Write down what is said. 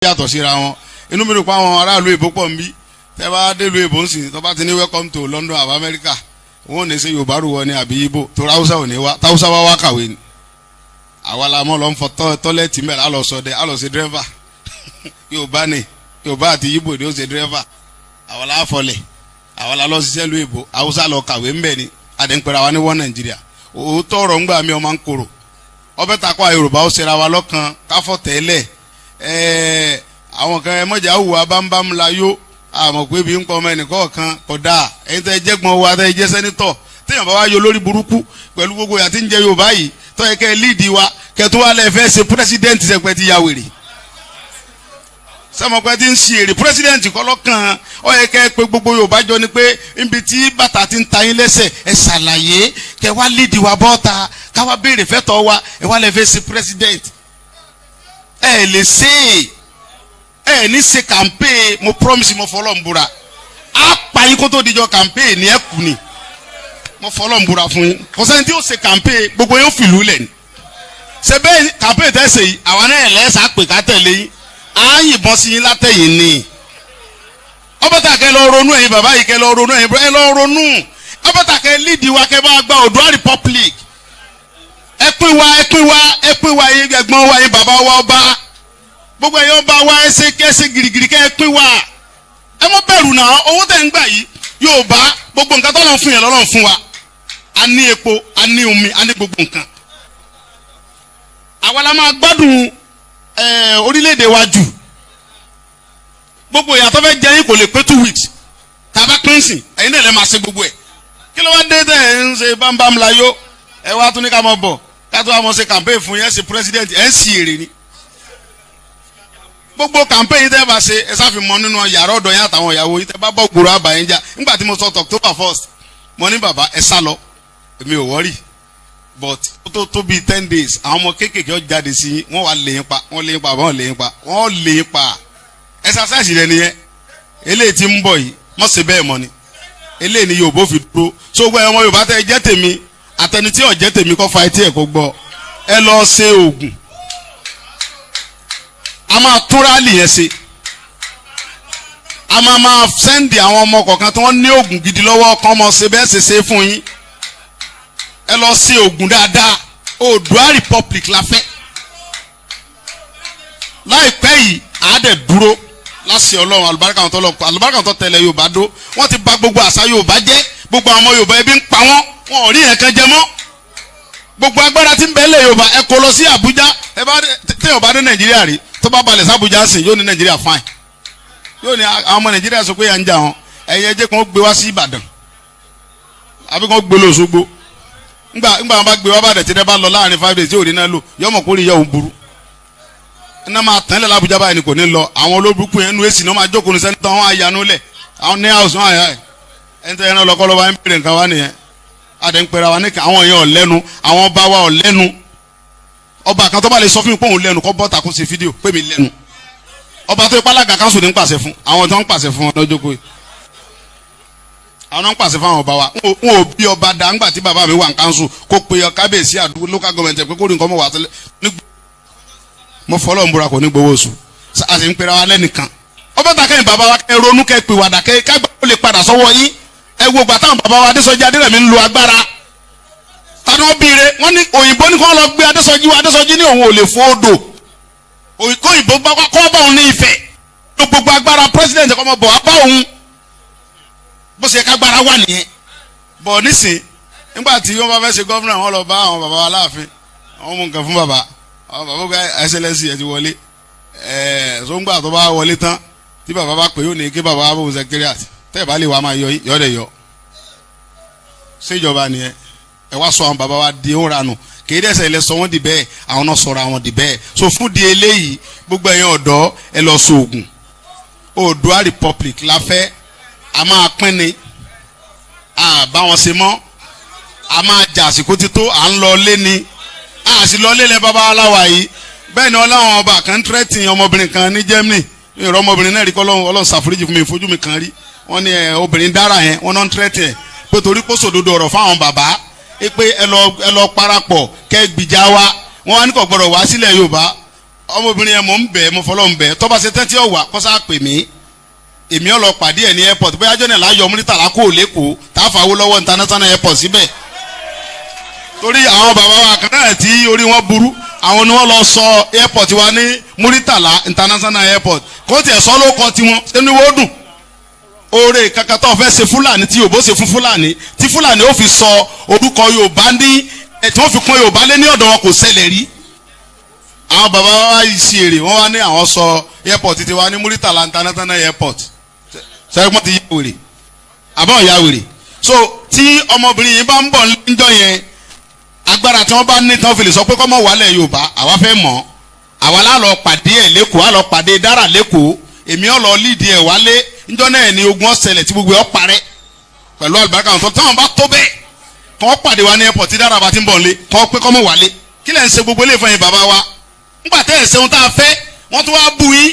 Yàtọ̀ síra wọn. Inú mi dùn pé àwọn aráàlú èbó pọ̀ ń bí. Tẹ́ bá délùú èbó ń sìn, tó bá ti ní "Welcome to London" àbí Amẹ́ríkà, wọn ò ní ṣe Yorùbá rú wọn ní àbí Ibo tó Haúsá ò ní wá. Táwùsá wá wá kàwé ni. Àwa la mọ̀ lọ́ ń fọ toilet mẹ́rin, á lọ sọdẹ, á lọ ṣe driver. Yorùbá ni, Yorùbá àti Ibo ni ó ṣe driver. Àwa la fọlẹ̀, àwa la lọ ṣiṣẹ́ lu èbó. Haúsá lọ kàwé ńbẹ ni. Àdéhùnpẹ̀rẹ̀ àwa ní wọ́n Nàìjíríà. Òótọ́ ọ̀rọ̀ ńgbà mi ọmọ ń korò ọbẹ̀ takọ. Yorùbá ó ṣera wa lọ́kàn káfọ́ tẹ́lẹ̀. Ẹ̀ẹ́, àwọn kan ẹ mọ̀jà hùwà bámbám la yó. Àmọ̀ pé bí ń pọ̀ ọmọ ẹnìkọ̀ọ̀kan kódà. Ẹ̀yin tẹ́ ẹ jẹ́gbọ́n wa, tẹ́ ẹ jẹ́ senator, téèyàn bá wá yọ lórí burúkú pẹ̀lú gbogbo ìyà tí ń jẹ Yorùbá yìí, tó yẹ kẹ́ ẹ lead wa, kẹ́ tó wá lẹ́ fẹ́ ṣe president, sẹ́pẹ́ ti ya wèrè, sẹ́mọ̀pẹ́ ti ń ṣe èrè. President kọ́ lọ́kàn. Ó yẹ kẹ́ ẹ pé gbogbo Yorùbá jọ ni pé níbi tí bàtà ti ń ta yín lẹ́sẹ̀, ẹ ṣàlàyé, kẹ́ wá lead wa bọ́ta, ká wá béèrè fẹ́tọ̀ wa. Ẹ wá lẹ́ fẹ́ ṣe president, ẹ lè ṣe é. Ẹ ní ṣe campaign. Mo promise, mo fọlọ́ ń búra, á pa yín kó tó dijọ́ campaign ní ẹ kù ni. Mo fọlọ́ ń búra fún yín, kò sẹ́ni tí ó ṣe campaign, gbogbo yóò fìlú lẹ̀ ni. Ṣe bẹ́ẹ̀ campaign tẹ́ ṣe yìí, àwa náà lẹ́sà pè ká tẹ̀lé yín, á yìnbọn sí yín látẹ̀yìn ni. Ọbẹ̀ tà kẹ́ lọ ronú. Ẹ̀yin bàbá yìí, kẹ́ lọ ronú. Ẹ̀yin ẹ lọ ronú. Ọbẹ̀ tà kẹ́ lead wa, kẹ́ bá gba Oòduà Republic. Ẹ pín wa, ẹ pín wa, ẹ pín wa. Yín ẹ̀gbọ́n wa, yín bàbá wa ọba, gbogbo ẹ̀yin ọba wa, ẹ ṣe kẹ́ ṣe girigiri kẹ́ ẹ pín wa. Ẹ mọ́ bẹ̀rù náà. Owó tẹ̀ ń gbà yìí, Yorùbá, gbogbo nǹkan tó lọ́n fún yẹn lọ́lọ́run fún wa. A ní epo, a ní omi, a ní gbogbo nǹkan. Àwa la máa gbádùn orílẹ̀-èdè wa jù. Gbogbo ìyàtọ̀ fẹ́ jẹ́ yín kò lè pé 2 weeks tàbá pín sìn. Ẹ̀yin náà lè máa ṣe gbogbo ẹ̀. Kí ló wá dé tẹ̀ ẹ̀ ń ṣe bámbám la yó? Ẹ wá tún ní ká mọ̀ bọ̀, ká tó wá mọ̀ ṣe campaign fún yẹn, ṣe president. Ẹ̀ ń sì èrè ni. Gbogbo campaign yìí tẹ́ bá ṣe, ẹ sáfi mọ nínú yàrá ọ̀dọ̀ yẹn àtàwọn ìyàwó yìí. Tẹ́ bá bọ̀ gbòòrò, àbá yẹn já. Nígbà tí mo sọ October 1st, mo ní, "Bàbá, ẹ sá lọ, èmi ò worry." But ó tó bíi 10 days, àwọn ọmọ kéékèèké ó jáde sí yín, wọ́n wà lè yín pa, wọ́n lè yín pa, wọ́n lè yín pa, wọ́n lè yín pa. Exercise rẹ nìyẹn. Eléyìí tí ń bọ̀ yìí, mọ̀ sí bẹ́ẹ̀ mọ́ ni. Eléyìí ni Yorùbá fi dúró. So gbọ́ ẹ, ọmọ Yorùbá tẹ́ ẹ jẹ́ tèmi, àtẹni tí ò jẹ́ tèmi, kọ́ fa etí ẹ̀ kó gbọ́. Ẹ lọ ṣe oògùn. A máa tún rally yẹn ṣe. A máa send àwọn ọmọ kọ̀ọ̀kan tí wọ́n ní oògùn gidi lọ́wọ́ kọ́ ọmọ ṣe bẹ́ẹ̀ ṣe ṣe fún yín. Ẹ lọ ṣe oògùn dáadáa. Oòduà Republic la fẹ́. Láìpẹ́ yìí, àádẹ́ dúró láṣẹ Ọlọ́run. Àlùbáríkà àwọn tó lọ, àlùbáríkà àwọn tó tẹ̀lé Yorùbá dó. Wọ́n ti bà gbogbo àṣà Yorùbá jẹ́. Gbogbo àwọn ọmọ Yorùbá, ebi ń pa wọ́n, wọn ò rí yẹn kan jẹ mọ́. Gbogbo agbára tí ń bẹ lẹ̀ Yorùbá, ẹ kó lọ sí Àbújá. Ẹ bá téèyàn bá dé Nàìjíríà rí, tó bá balẹ̀ sábújá sìn, yóò ní Nàìjíríà fine, yóò ní àwọn ọmọ Nàìjíríà sọ pé yà ń jà wọn. Ẹ̀yin, ẹ jẹ́ kí wọ́n gbé wá sí Ìbàdàn àbí kí wọ́n gbé lọ Òṣogbo. Ńgbà wọn bá gbé wá bàdàn, tí ẹ bá lọ láàrin 5 days tí ò rí náà lò, yọmọ kórìí yẹ òun burú. Iná máa tán lẹ̀ l'Abuja báyìí ni, kò ní lọ. Àwọn olóbùkún yẹn nu èsì náà máa jókòó ní senator, wọn àyànú lẹ̀. Àwọn ní house wọn àyà ẹ̀. Ẹni tẹ́ ẹran lọ́kọ́ lọ́wọ́ ẹ̀ ń bèrè nǹkan wá nìyẹn. Adé ń pera wa ní àwọn èèyàn ọ̀lẹ́nu, àwọn ọba wa ọ̀lẹ́nu. Ọba kan tó bá lè sọ fún mi pé òun lẹ́nu, kọ́ bọ́ta kó ṣe fídíò pé mi lẹ́nu. Ọba tó ipá alága kanṣu ní ń pàṣẹ fún àwọn tó ń pàṣẹ fún wọn lọ́jọ́ kó àwọn náà ń pàṣẹ fún àwọn ọba wa. N ò bí ọba dá ńgbà tí bàbá mi wà ní kanṣu kó pe kábíyèsí àdúgbò, local government, pé kó rí nǹkan mọ̀ wá tẹ́lẹ̀. Mo fọlọ́ ń búra, kò ní gbowó oṣù. A sì ń pera wa lẹ́nìkan. Ọbẹ̀ ta kẹ́yìn bàbá wa, kẹ́ ronú, kẹ́ pè wàdà, kẹ́ kágbá ó lè padà sọ́wọ́ yín. Ẹ wo gbà táwọn bàbá wa Adésọjí, Adérẹ̀mí ń lo agbára. Tani wọ́n bí ire? Wọ́n ní òyìnbó ní kó lọ gbé Adésọjí wa. Adésọjí ní òun ò lè fún odò kó òyìnbó bá kọ́ bá òun ní Ifẹ̀. Lo gbogbo agbára president kọ́ mọ bọ̀ wá bá òun. Bó ṣe kágbára wà nìyẹn. Bọ̀ nísìn, nígbà tí wọ́n bá fẹ́ ṣe governor, wọ́n lọ bá àwọn bàbá wa láàfin, wọ́n mú nǹkan fún bàbá. Àwọn bàbá gba ẹsẹlẹsì ẹ ti wọlé ẹ. Sóńgbà tó bá wọlé tán, tí bàbá bá pè, yóò ní kí bàbá bò secretariat. Tẹ́ ẹ̀ bá lè wá, máa yọ yọ dẹ̀ yọ. Ṣèjọba nìyẹn. Ẹ wá sọ àwọn bàbá wa di ó ranù. Kì í dẹ́sẹ̀ ilẹ̀ sọ wọ́n di bẹ́ẹ̀, àwọn náà sọ̀rọ̀ àwọn di bẹ́ẹ̀. So fún di eléyìí, gbogbo ẹ̀yin ọ̀dọ́, ẹ lọ sọ ògùn. Oòduà Republic la fẹ́. A máa pín ni, a bá wọn ṣe mọ́. A máa jà, àsìkò ti tó. À ń lọ lé ni, a sì lọ lé lẹ bàbá aláwa yìí. Bẹ́ẹ̀ ni ọlọ́run ọba kan threaten ọmọbìnrin kan ní Germany. Ìrọ̀ ọmọbìnrin náà rí kọ́. Ọlọ́run, Ọlọ́run ṣàforíjì fún mi, ìfojú mi kan rí. Wọ́n ní ẹ obìnrin dára yẹn, wọ́n náà ń threaten ẹ̀ pé torí kó sòdodo ọ̀rọ̀ fáwọn bàbá ẹ pé ẹ lọ parapọ̀ kẹ́ gbìjà wa. Wọ́n wá ní kò gbọ́dọ̀ wá sílẹ̀ Yorùbá. Ọmọbìnrin yẹn, mò ń bẹ̀, mo fọlọ́ ń bẹ̀, tọ́ba ṣe tẹ́tí ọ̀wà kọ́sá pè mí, èmi ọ̀ lọ pàdé ẹ̀ ní airport. Bóyá jọ́nà láyọ̀ Muritàlá kó lẹ́kọ̀ọ́ tá a fà wó lọ́wọ́ international airport síbẹ̀, torí àwọn bàbá wa kan náà tí orí wọn burú, àwọn ni wọ́n lọ sọ airport wa ní Muritàlá International Airport. Kó tiẹ̀ sọ ló kọ tiwọn, sínú wọ́n dùn. Oore kankan tó fẹ́ ṣe Fúlàní tí Yorùbá ó ṣe fún Fúlàní, tí Fúlàní ó fi sọ orúkọ Yorùbá ní ẹ̀, tí wọ́n fi kún Yorùbá lé ní ọ̀dọ̀ wọn, kò ṣẹlẹ̀ rí. Àwọn bàbá wa yìí ṣe èrè, wọ́n wá ní àwọn sọ airport ti wa ní Muritàlá International Airport. Sẹ́yìn ti yá wèrè àbọ̀ ya wèrè. So tí ọmọbìnrin yìí bá ń bọ̀ níjọ́ yẹn, agbára tí wọ́n bá ní tán fi lè sọ pé kọ́mọ wàlẹ̀ Yorùbá, àwa fẹ́ mọ̀. Àwa la lọ pàdé ẹ̀ lẹ́kọ̀ọ́, á lọ pàdé dára lẹ́kọ̀ọ́, èmi ọ̀ lọ lídìí ẹ̀ wálé. Níjọ́ náà ni ogun ọ̀sẹ̀lẹ̀ tí gbogbo ẹ̀ parẹ́ pẹ̀lú àlùbáríkà wọn tó táwọn bá tó bẹ́ẹ̀ kọ́ pàdé wa ní airport tí dára bá ti ń bọ̀ lé, kọ́ pé kọ́mọ wálé. Kí lẹ̀ ń ṣe gbogbo ilé ìfọyín bàbá wa ńgbà tẹ́ ẹ̀ ṣeun tá a fẹ́? Wọ́n tún wá bú yín.